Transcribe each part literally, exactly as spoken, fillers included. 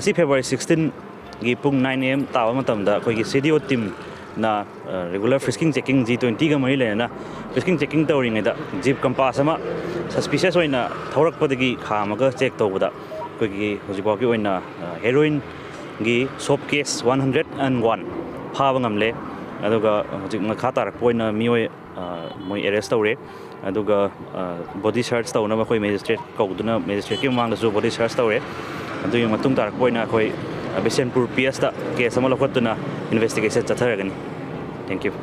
ꯉꯁꯤ February sixteen ꯒꯤ ꯄꯨꯡ nine A M ꯇꯥꯕ ꯃꯇꯝꯗ ꯑꯩꯈꯣꯏꯒꯤ C D O team ꯅ, ꯑ, regular frisking checking G twenty ꯒ ꯃꯔꯤ ꯂꯩꯅꯅ frisking checking ꯇꯧꯔꯤꯉꯩꯗ jeep Compass ꯑꯃ suspicious ꯑꯣꯏꯅ ꯊꯧꯔꯛꯄꯗꯒꯤ ꯈꯥꯝꯃꯒ check ꯇꯧꯕꯗ ꯑꯩꯈꯣꯏꯒꯤ ꯍꯧꯖꯤꯛꯐꯥꯎꯒꯤ ꯑꯣꯏꯅ, ꯑ, heroin ꯒꯤ soap case one hundred and one ꯐꯥꯕ ꯉꯝꯂꯦ꯫ ꯑꯗꯨꯒ ꯍꯧꯖꯤꯛ ꯃꯈꯥ ꯇꯥꯔꯛꯄ ꯑꯣꯏꯅ ꯃꯤꯑꯣꯏ, ꯑ, ꯃꯣꯏ arrest ꯇꯧꯔꯦ꯫ ꯑꯗꯨꯒ, ꯑ, body search ꯇꯧꯅꯕ ꯑꯩꯈꯣꯏ magistrate ꯀꯧꯗꯨꯅ magistrate ꯀꯤ ꯃꯃꯥꯡꯗꯁꯨ body search ꯇꯧꯔꯦ꯫ ꯑꯗꯨꯒꯤ ꯃꯇꯨꯡ ꯇꯥꯔꯛꯄ ꯑꯣꯏꯅ ꯑꯩꯈꯣꯏ, ꯑ, ꯕꯤꯁꯦꯟꯄꯨꯔ P S ꯇ case ꯑꯃ ꯂꯧꯈꯠꯇꯨꯅ investigation ꯆꯠꯊꯔꯒꯅꯤ꯫ Thank you꯫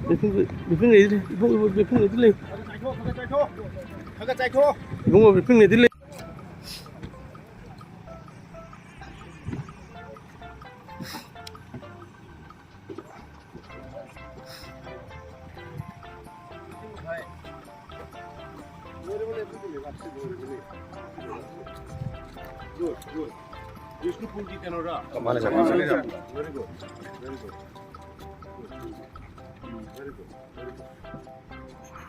ꯕ꯭ꯔꯤꯐꯤꯡ, ꯕ꯭ꯔꯤꯐꯤꯡ ꯂꯩꯗ꯭ꯔꯤ꯫ ꯏꯕꯨꯡꯉꯣ, ꯕ꯭ꯔꯤꯐꯤꯡ ꯂꯩꯗ꯭ꯔꯤ ꯂꯩ꯫ ꯈꯔ ꯈꯔ ꯆꯥꯏꯊꯣꯛꯑꯣ꯫ ꯏꯕꯨꯡꯉꯣ, ꯕ꯭ꯔꯤꯐꯤꯡ ꯂꯩꯗ꯭ꯔꯤ ꯂꯩ꯫ Good, good. ꯕꯤꯁꯅꯨꯄꯨꯔꯒꯤ ꯀꯩꯅꯣꯔꯥ? ꯃꯥꯅꯦ, ꯁꯥꯔ, ꯃꯥꯅꯦ, ꯁꯥꯔ꯫ Very good, very good.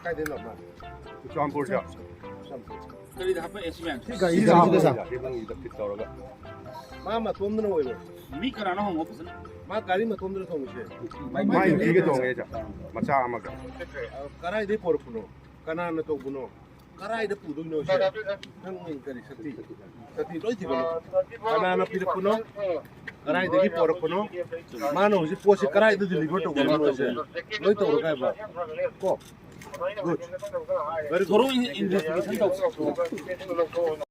ꯀꯥꯏꯗꯩꯅꯣ ꯃꯥ? ꯆꯨꯔꯆꯥꯟꯄꯨꯔꯗ꯫ ꯆꯨꯔꯆꯥꯟꯄꯨꯔ꯫ ꯀꯔꯤꯗ ꯍꯥꯞꯄꯛꯑꯦ ꯁꯤ ꯃꯌꯥꯝꯁꯦ? ꯁꯤ ꯒꯥꯔꯤꯁꯤꯗ ꯍꯥꯞꯄꯛꯑꯦ꯫ ꯁꯤ ꯒꯥꯔꯤꯁꯤꯗ ꯐꯤꯠ ꯇꯧꯔꯒ꯫ ꯃꯥ ꯃꯇꯣꯝꯗꯅ ꯑꯣꯏꯔꯣ꯫ ꯃꯤ ꯀꯅꯥꯅꯣ ꯍꯪꯉꯣ ꯐꯖꯅ꯫ ꯃꯥ ꯒꯥꯔꯤ ꯃꯇꯣꯝꯗꯅ ꯊꯣꯡꯉꯤꯁꯦ꯫ ꯃꯥꯏ ꯅꯨꯄꯤꯒ ꯇꯣꯡꯉꯦ, ꯃꯆꯥ ꯑꯃꯒ꯫ ꯑ, ꯀꯗꯥꯏꯗꯩ ꯄꯣꯔꯛꯄꯅꯣ? ꯀꯅꯥꯅ ꯇꯧꯕꯅꯣ? ꯀꯗꯥꯏꯗ ꯄꯨꯗꯣꯏꯅꯣ ꯁꯦ? ꯅꯪ ꯀꯔꯤ ꯁꯛꯇꯤ? ꯁꯛꯇꯤ ꯂꯣꯏ ꯊꯤꯒꯠꯂꯣ꯫ ꯀꯅꯥꯅ ꯄꯤꯔꯛꯄꯅꯣ? ꯀꯗꯥꯏꯗꯒꯤ ꯄꯣꯔꯛꯄꯅꯣ? ꯃꯥꯅ ꯍꯧꯖꯤꯛ ꯄꯣꯠꯁꯦ ꯀꯗꯥꯏꯗ deliver ꯇꯧꯒꯗꯣꯏꯅꯣ ꯁꯦ? ꯂꯣꯏ ꯇꯧꯔꯒ ꯍꯥꯏꯕ꯫ ꯀꯣ? Good. Very good. Thorough investigation ꯇꯧꯁꯤ꯫